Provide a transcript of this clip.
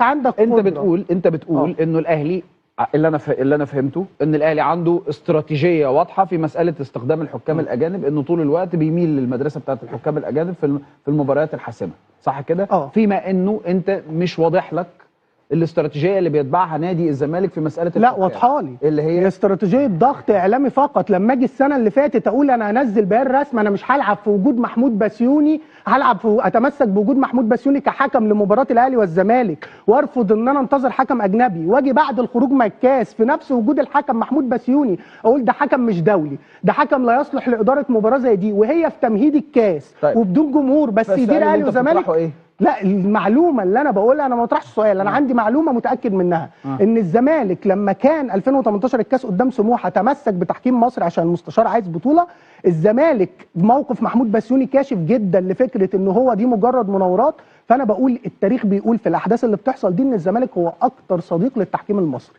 عندك انت بتقول، انت بتقول انه الاهلي، اللي انا فهمته ان الاهلي عنده استراتيجية واضحة في مسالة استخدام الحكام الاجانب، انه طول الوقت بيميل للمدرسة بتاعه الحكام الاجانب في المباريات الحاسمة، صح كده؟ فيما انه انت مش واضح لك الاستراتيجية اللي بيتبعها نادي الزمالك في مسالة لا واضحة لي، اللي هي استراتيجية ضغط اعلامي فقط. لما اجي السنة اللي فاتت اقول انا هنزل بيان رسمي، انا مش هلعب في وجود محمود بسيوني، هلعب في اتمسك بوجود محمود بسيوني كحكم لمباراة الاهلي والزمالك، وارفض ان انا انتظر حكم اجنبي، واجي بعد الخروج من الكاس في نفس وجود الحكم محمود بسيوني اقول ده حكم مش دولي، ده حكم لا يصلح لادارة مباراة زي دي، وهي في تمهيد الكاس. طيب. وبدون جمهور، بس يدير اهلي وزمالك. إيه؟ لا المعلومة اللي انا بقولها، انا ما بطرحش سؤال، انا عندي معلومة متاكد منها. ان الزمالك لما كان 2018 الكاس قدام سموحه تمسك بتحكيم مصر عشان المستشار عايز بطوله. الزمالك موقف محمود بسيوني كاشف جدا لفكرة ان هو دي مجرد مناورات. فانا بقول التاريخ بيقول في الاحداث اللي بتحصل دي ان الزمالك هو اكتر صديق للتحكيم المصري.